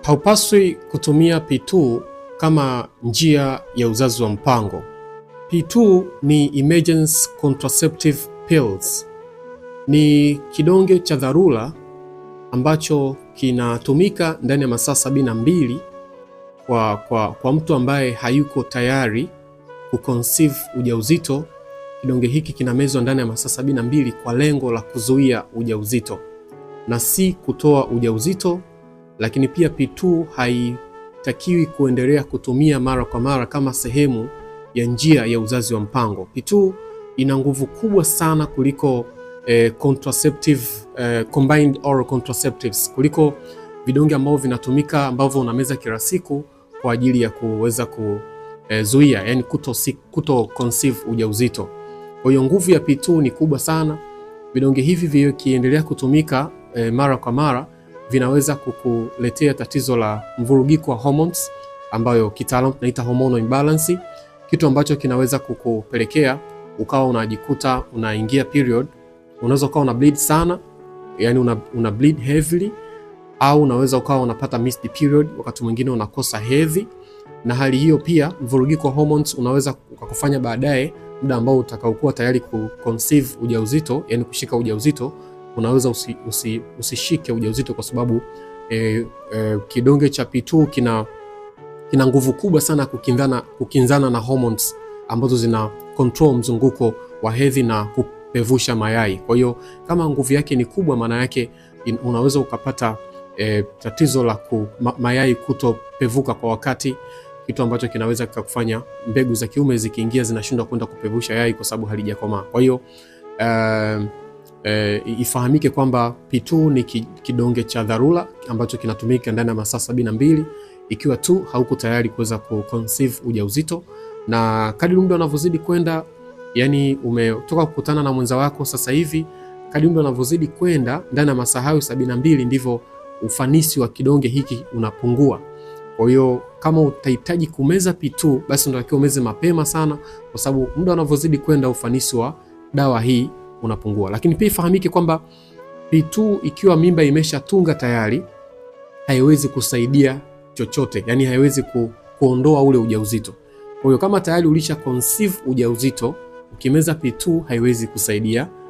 Haupaswi kutumia P2 kama njia ya uzazi wa mpango. P2 ni emergency contraceptive pills, ni kidonge cha dharura ambacho kinatumika ndani ya masaa 72 kwa mtu ambaye hayuko tayari kuconceive ujauzito. Kidonge hiki kinamezwa ndani ya masaa 72 kwa lengo la kuzuia ujauzito na si kutoa ujauzito. Lakini pia P2 haitakiwi kuendelea kutumia mara kwa mara kama sehemu ya njia ya uzazi wa mpango. P2 ina nguvu kubwa sana kuliko contraceptive, combined oral contraceptives, kuliko vidonge ambavyo vinatumika ambavyo unameza kila siku kwa ajili ya kuweza kuzuia, yani kuto conceive ujauzito. Kwa hiyo nguvu ya P2 ni kubwa sana. Vidonge hivi vikiendelea kutumika mara kwa mara vinaweza kukuletea tatizo la mvurugiko wa hormones ambayo kitaalamu tunaita hormonal imbalance, kitu ambacho kinaweza kukupelekea ukawa unajikuta unaingia period, unaweza ukawa una bleed sana, yani una bleed heavily, au unaweza ukawa unapata missed period, wakati mwingine unakosa hedhi, na hali hiyo pia mvurugiko wa hormones unaweza ukakufanya baadaye muda ambao utakaokuwa tayari ku conceive ujauzito, yani kushika ujauzito, unaweza usishike ujauzito kwa sababu kidonge cha P2 kina nguvu kubwa sana kukinzana na hormones ambazo zina control mzunguko wa hedhi na kupevusha mayai. Kwa hiyo kama nguvu yake ni kubwa, maana yake unaweza ukapata tatizo la mayai kutopevuka kwa wakati, kitu ambacho kinaweza kikakufanya mbegu za kiume zikiingia zinashindwa kwenda kupevusha yai kwa sababu halijakomaa. Kwa hiyo ifahamike kwamba P2 ni kidonge cha dharura ambacho kinatumika ndani ya masaa 72 ikiwa tu hauko tayari kuweza kuconceive ujauzito, na kadri muda unavyozidi kwenda, yani umetoka kukutana na mwenza wako sasa hivi, kadri muda unavyozidi kwenda ndani ya masaa hayo 72 ndivyo ufanisi wa kidonge hiki unapungua. Kwa hiyo kama utahitaji kumeza P2 basi unatakiwa umeze mapema sana, kwa sababu muda unavyozidi kwenda ufanisi wa dawa hii unapungua. Lakini pia ifahamike kwamba P2 ikiwa mimba imeshatunga tayari haiwezi kusaidia chochote, yani haiwezi kuondoa ule ujauzito. Kwa hiyo kama tayari ulisha conceive ujauzito, ukimeza P2 haiwezi kusaidia.